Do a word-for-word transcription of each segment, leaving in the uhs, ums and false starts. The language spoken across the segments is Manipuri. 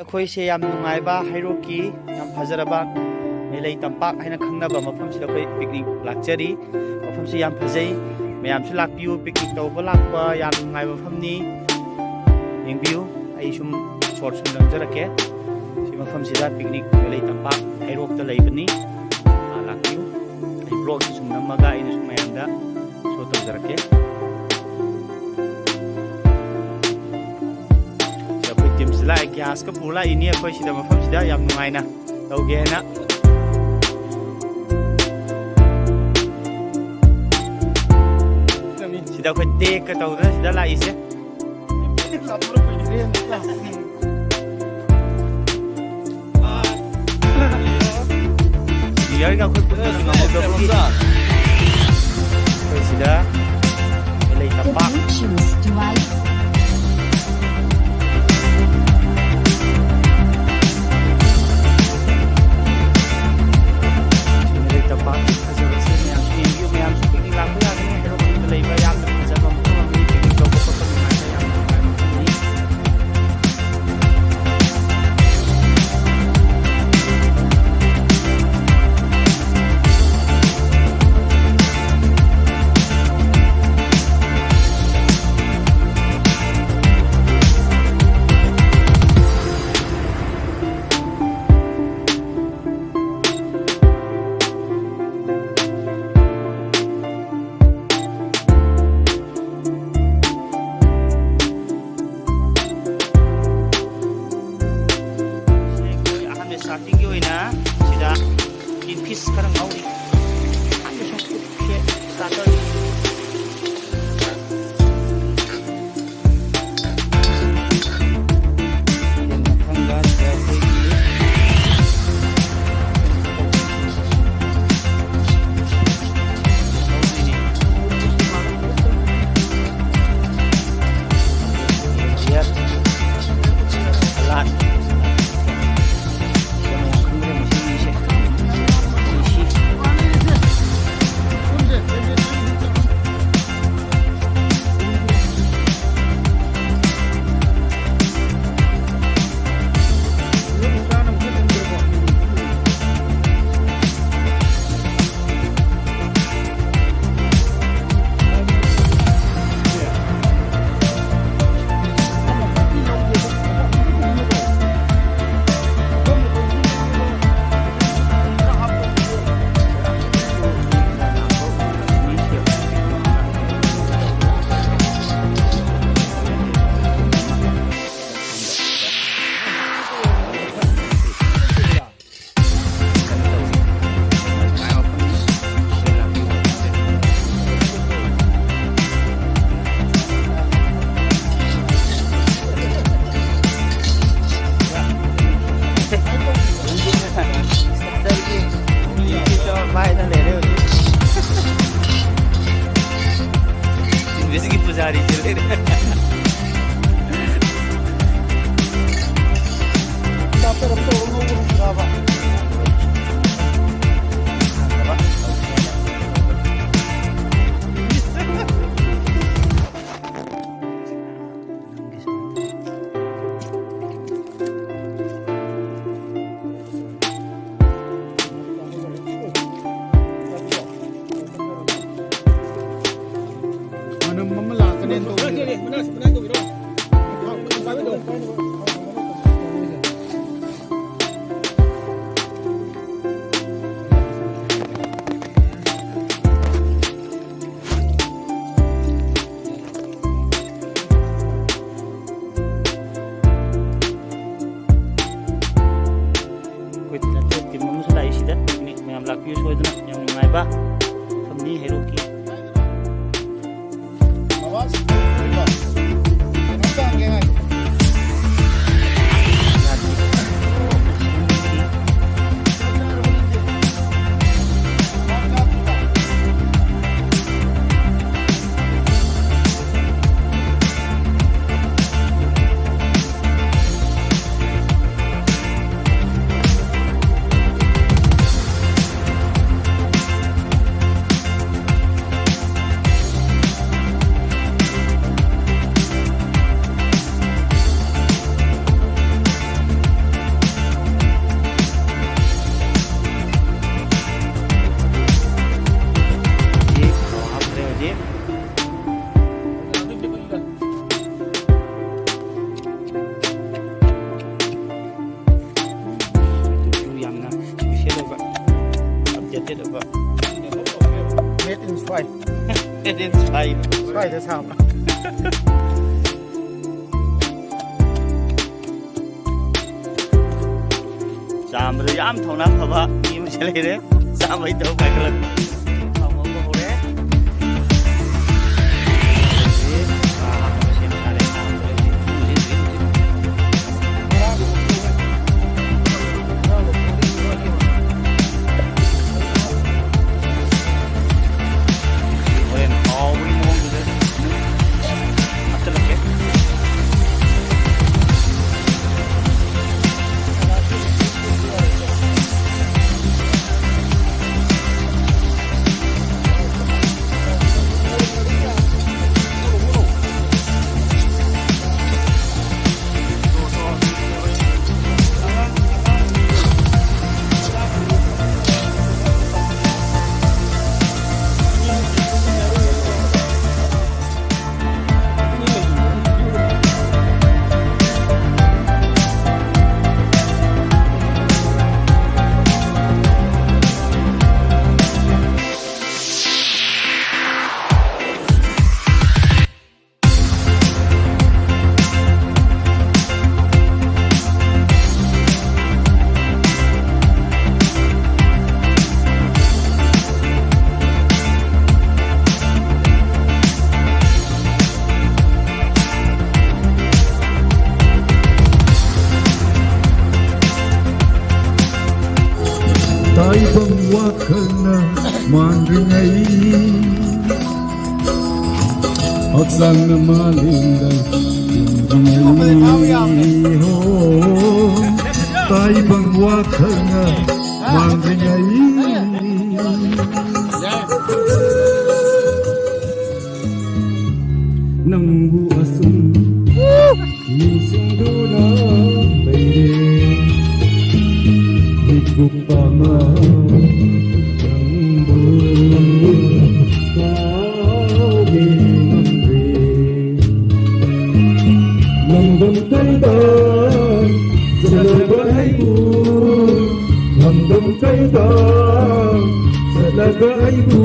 ꯑꯩꯈꯣꯏꯁꯦ ꯌꯥꯝ ꯅꯨꯡꯉꯥꯏꯕ ꯍꯩꯔꯣꯛꯀꯤ ꯌꯥꯝ ꯐꯖꯔꯕ ꯃꯦꯂꯩ ꯇꯝꯄꯥꯛ ꯍꯥꯏꯅ ꯈꯪꯅꯕ ꯃꯐꯝꯁꯤꯗ ꯑꯩꯈꯣꯏ ꯄꯤꯛꯅꯤꯛ ꯂꯥꯛꯆꯔꯤ꯫ ꯃꯐꯝꯁꯤ ꯌꯥꯝ ꯐꯖꯩ꯫ ꯃꯌꯥꯝꯁꯨ ꯂꯥꯛꯄꯤꯌꯨ꯫ ꯄꯤꯛꯅꯤꯛ ꯇꯧꯕ ꯂꯥꯛꯄ ꯌꯥꯝ ꯅꯨꯡꯉꯥꯏꯕ ꯃꯐꯝꯅꯤ꯫ ꯌꯦꯡꯕꯤꯌꯨ꯫ ꯑꯩ ꯁꯨꯝ ꯁꯣꯔꯠ ꯁꯨꯝ ꯅꯝꯖꯔꯛꯀꯦ꯫ ꯁꯤ ꯃꯐꯝꯁꯤꯗ ꯄꯤꯛꯅꯤꯛ ꯃꯦꯂꯩ ꯇꯝꯄꯥꯛ ꯍꯩꯔꯣꯛꯇ ꯂꯩꯕꯅꯤ꯫ ꯑꯥ, ꯂꯥꯛꯄꯤꯌꯨ꯫ ꯑꯩ ꯕ꯭ꯂꯣꯛꯁꯤ ꯁꯨꯝ ꯅꯝꯃꯒ ꯑꯩꯅ ꯁꯨꯝ ꯃꯌꯥꯝꯗ ꯁꯣ ꯇꯧꯖꯔꯛꯀꯦ꯫ ꯁꯤꯗ ꯑꯩꯈꯣꯏ ꯇꯤꯝꯁꯤ ꯂꯥꯛꯑꯦ꯫ ꯒ꯭ꯌꯥꯁꯀ ꯄꯨꯔ ꯂꯥꯛꯏꯅꯤ ꯑꯩꯈꯣꯏ ꯁꯤꯗ, ꯃꯐꯝꯁꯤꯗ ꯌꯥꯝ ꯅꯨꯡꯉꯥꯏꯅ ꯇꯧꯒꯦ ꯍꯥꯏꯅ꯫ ꯁꯤꯗ ꯑꯩꯈꯣꯏ ꯇꯦꯛꯀ ꯇꯧꯗꯅ ꯁꯤꯗ ꯂꯥꯛꯏꯁꯦ꯫ ꯁꯤꯅꯤꯌꯔꯒ ꯑꯩꯈꯣꯏ ꯄꯨꯟꯅ ꯉꯝꯍꯧꯗꯕꯒꯤ ꯑꯩꯈꯣꯏ ꯁꯤꯗ ꯂꯩ ꯇꯝꯄꯥꯛ꯫ ꯂꯩ ꯇꯝꯄꯥꯛꯀꯤ ꯐꯖꯕꯁꯦ ꯃꯌꯥꯝꯁꯨ ꯌꯦꯡꯕꯤꯌꯨ, ꯃꯌꯥꯝꯁꯨ ꯄꯤꯛꯅꯤꯛ ꯂꯥꯛꯄ ꯌꯥꯒꯅꯤ꯫ ꯍꯩꯔꯣꯛ ꯃꯅꯨꯡꯗ ꯂꯩꯕ ꯌꯥꯝꯅ ꯐꯖꯕ ꯃꯐꯝ ꯑꯃꯅꯤ꯫ ꯄꯤꯛꯅꯤꯛ ꯇꯧꯕ ꯈꯣꯠꯄ ꯅꯨꯡꯉꯥꯏꯕ ꯌꯥꯝꯅ ꯅꯨꯡꯉꯥꯏꯕ ꯃꯐꯝꯅꯤ꯫ ꯁꯤ ꯑꯩꯈꯣꯏ ꯑꯍꯥꯟꯕ ꯁ꯭ꯇꯥꯔꯇꯤꯡꯒꯤ ꯑꯣꯏꯅ ꯁꯤꯗ ꯇꯤꯟ ꯐꯤꯁ ꯈꯔ ꯉꯧꯔꯤ꯫ ꯑꯍꯥꯟꯕ ꯁꯨꯝ ꯈꯨꯠꯁꯦ ꯁ꯭ꯇꯥꯔꯇꯔ꯫ ꯃꯊꯪꯗ ꯁꯤꯗ ꯑꯩꯈꯣꯏꯒꯤ ꯁꯂꯥꯗ꯫ ꯁꯤꯗ ꯃꯌꯥꯝ ꯈꯪꯗ꯭ꯔꯦ ꯃꯁꯤ ꯃꯤꯁꯦ꯫ ꯃꯁꯤ꯫ ꯁꯣꯏꯗꯅ ꯌꯥꯝ ꯅꯨꯡꯉꯥꯏꯕ ꯃꯐꯝꯅꯤ ꯍꯩꯔꯣꯛꯀꯤ꯫ ꯍꯧꯖꯤꯛ ꯊꯥꯎ ꯍꯥꯞꯈ꯭ꯔꯦ ꯍꯧꯖꯤꯛ꯫ ꯌꯥꯝꯅ special ꯑꯣꯏꯕ, updated ꯑꯣꯏꯕ꯫ Made in ꯁ꯭ꯋꯥꯏ꯫ Made in ꯁ꯭ꯋꯥꯏ꯫ ꯁ꯭ꯋꯥꯏꯗ ꯁꯥꯕ꯫ ꯆꯥꯝꯕꯗ ꯌꯥꯝ ꯊꯧꯅꯥ ꯐꯕ ꯃꯤ ꯑꯃꯁꯨ ꯂꯩꯔꯦ꯫ ꯆꯥꯝꯕ ꯍꯩꯇꯕ ꯄꯥꯏꯈꯠꯂꯛꯄ꯫ ꯊꯥꯎ ꯉꯧꯕ ꯍꯧꯔꯦ꯫ ꯁꯦꯝ ꯁꯥꯔꯦ꯫ ꯍꯣꯔꯦꯟ ꯍꯥꯎꯕꯒꯤ ꯃꯑꯣꯡꯗꯨꯗ ꯑꯃꯨꯛ ꯍꯥꯞꯆꯤꯜꯂꯛꯀꯦ꯫ ꯇꯥꯏꯕꯪ ꯋꯥꯈꯜꯅ ꯃꯥꯡꯂꯤꯉꯩ, ꯍꯛꯆꯥꯡꯅ ꯃꯥꯂꯦꯝꯗ ꯇꯤꯟꯗ꯭ꯔꯤꯉꯩ꯫ ꯍꯣ, ꯇꯥꯏꯕꯪ ꯋꯥꯈꯜꯅ ꯃꯥꯡꯂꯤꯉꯩ, ꯅꯪꯕꯨ ꯑꯁꯨꯝ ꯅꯤꯡꯁꯤꯡꯗꯨꯅ ꯂꯩꯔꯦ꯫ ꯃꯤꯀꯨꯞ ꯑꯃ ꯅꯪꯕꯨ ꯀꯥꯎꯕ ꯉꯝꯗ꯭ꯔꯦ꯫ ꯂꯝꯗꯝ ꯀꯩꯗ ꯆꯠꯂꯒ ꯑꯩꯕꯨ, ꯂꯝꯗꯝ ꯀꯩꯗ ꯆꯠꯂꯒ ꯑꯩꯕꯨ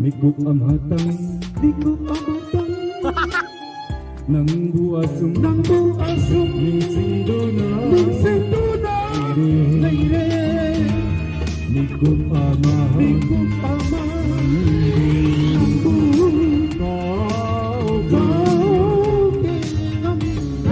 ꯃꯤꯀꯨꯞ ꯑꯃꯇꯪ, ꯃꯤꯀꯨꯞ ꯑꯃꯇꯪ, ꯅꯪꯕꯨ ꯑꯁꯨꯝ, ꯅꯪꯕꯨ ꯑꯁꯨꯝ ꯅꯤꯡꯁꯤꯡꯗꯨꯅ, ꯅꯤꯡꯁꯤꯡꯗꯨꯅ ꯂꯩꯔꯦ꯫ ꯂꯩꯔꯦ꯫ ꯃꯤꯀꯨꯞ ꯑꯃ, ꯃꯤꯀꯨꯞ ꯑꯃ ꯅꯪꯕꯨ ꯀꯥꯎꯕ ꯉꯝꯗ꯭ꯔꯦ꯫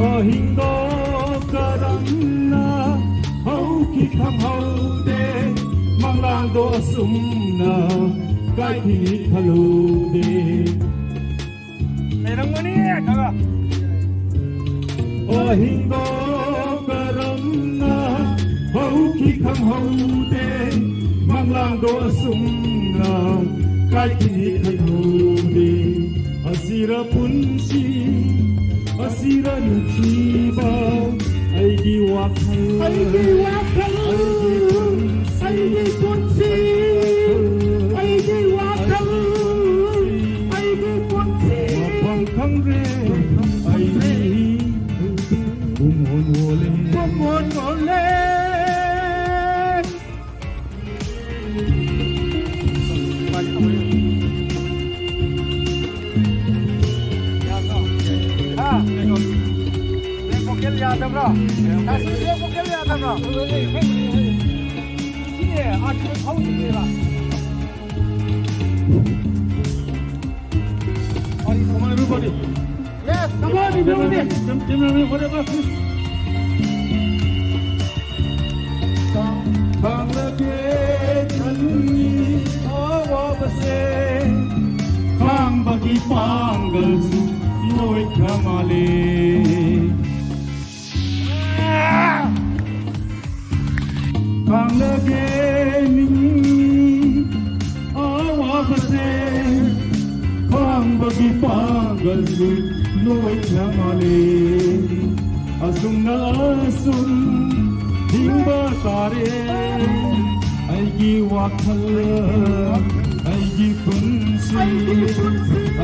ꯑꯍꯤꯡꯗꯣ ꯀꯔꯝꯅ ꯍꯧꯈꯤ ꯈꯪꯍꯧꯗꯦ, ꯃꯪꯂꯥꯟꯗꯣ ꯑꯁꯨꯝꯅ ꯀꯥꯏꯈꯤꯅꯤ ꯈꯜꯂꯨꯗꯦ꯫ ꯂꯩꯔꯝꯒꯅꯤ ꯈꯔ꯫ ꯑꯍꯤꯡꯗꯣ ꯀꯔꯝꯅ ꯍꯧꯈꯤ ꯈꯪꯍꯧꯗꯦ, ꯃꯪꯂꯥꯟꯗꯣ ꯑꯁꯨꯝꯅ ꯀꯥꯏꯈꯤꯅꯤ ꯈꯪꯍꯧꯗꯦ꯫ ꯑꯁꯤꯔ ꯄꯨꯟꯁꯤ, ꯑꯁꯤꯔ ꯅꯨꯡꯁꯤꯕ, ꯑꯩꯒꯤ ꯋꯥꯈꯜ, ꯑꯩꯒꯤ ꯋꯥꯈꯜ, ꯑꯩꯒꯤ ꯄꯨꯟꯁꯤ, ꯑꯩꯒꯤ ꯄꯨꯟꯁꯤ, ꯑꯩꯒꯤ ꯋꯥꯈꯜ, ꯑꯩꯒꯤ ꯄꯨꯟꯁꯤ꯫ ꯃꯐꯝ ꯈꯪꯗ꯭ꯔꯦ ꯑꯩ, ꯄꯨꯡꯑꯣꯟ ꯑꯣꯜꯂꯦ꯫ ꯄꯨꯡꯑꯣꯟ ꯌꯥꯗꯕ꯭ꯔꯣ? ꯀꯥꯁꯤ ꯂꯦꯞꯄ ꯀꯩꯝ ꯌꯥꯗꯕ꯭ꯔꯣ? ꯁꯤꯅꯦ, ꯑꯥꯔ ꯇꯤ ꯑꯣ ꯊꯧꯔꯤꯁꯦ꯫ Come on, everybody. Yes, come on, everybody. Cameraman, whatever. ꯈꯥꯡꯂꯒꯦ ꯈꯜꯂꯨꯏ ꯑꯋꯥꯕꯁꯦ, ꯈꯥꯡꯕꯒꯤ ꯄꯥꯡꯒꯜꯁꯨ ꯂꯣꯏꯈ꯭ꯔ ꯃꯥꯜꯂꯦ꯫ ꯈꯥꯡꯂꯒꯦ ꯅꯤꯡꯏ ꯑꯋꯥꯕꯁꯦ, ꯈꯥꯡꯕꯒꯤ ꯄꯥꯡꯒꯜꯁꯨ ꯂꯣꯏꯈ꯭ꯔ ꯃꯥꯜꯂꯦ꯫ ꯑꯁꯨꯝꯅ ꯑꯁꯨꯝ ꯍꯤꯡꯕ ꯇꯥꯔꯦ꯫ ꯑꯩꯒꯤ ꯋꯥꯈꯜ, ꯑꯩꯒꯤ ꯄꯨꯟꯁꯤ,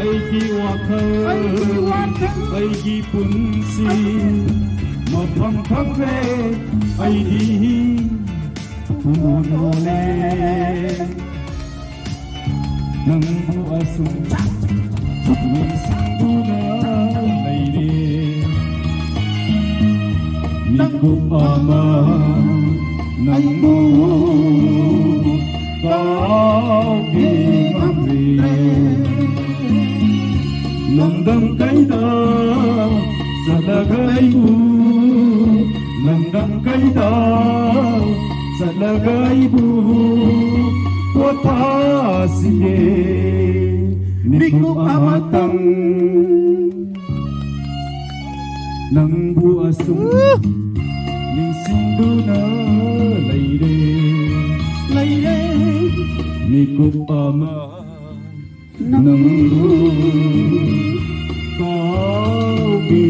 ꯑꯩꯒꯤ ꯋꯥꯈꯜ, ꯑꯩꯒꯤ ꯄꯨꯟꯁꯤ ꯃꯐꯝ ꯈꯪꯗ꯭ꯔꯦ꯫ ꯑꯩꯗꯤ ꯄꯨꯡꯅꯣꯟ ꯅꯣꯜꯂꯦ꯫ ꯅꯪꯕꯨ ꯑꯁꯨꯝ ꯅꯤꯡꯁꯤꯡꯗꯨꯅ ꯂꯩꯔꯦ꯫ ꯃꯤꯀꯨꯞ ꯑꯃ ꯅꯪꯕꯨ ꯀꯥꯎꯕ ꯉꯝꯗ꯭ꯔꯦ꯫ ꯂꯝꯗꯝ ꯀꯩꯗ ꯆꯠꯂꯒ ꯑꯩꯕꯨ, ꯂꯝꯗꯝ ꯀꯩꯗ ꯆꯠꯂꯒ ꯑꯩꯕꯨ ꯄꯣꯊꯥꯁꯤꯒꯦ꯫ ꯃꯤꯀꯨꯞ ꯑꯃꯇꯪ ꯅꯪꯕꯨ ꯑꯁꯨꯝ ꯅꯤꯡꯁꯤꯡꯗꯨꯅ ꯂꯩꯔꯦ꯫ ꯂꯩꯔꯦ꯫ ꯃꯤꯀꯨꯞ ꯑꯃ ꯅꯪꯕꯨ ꯀꯥꯎꯕ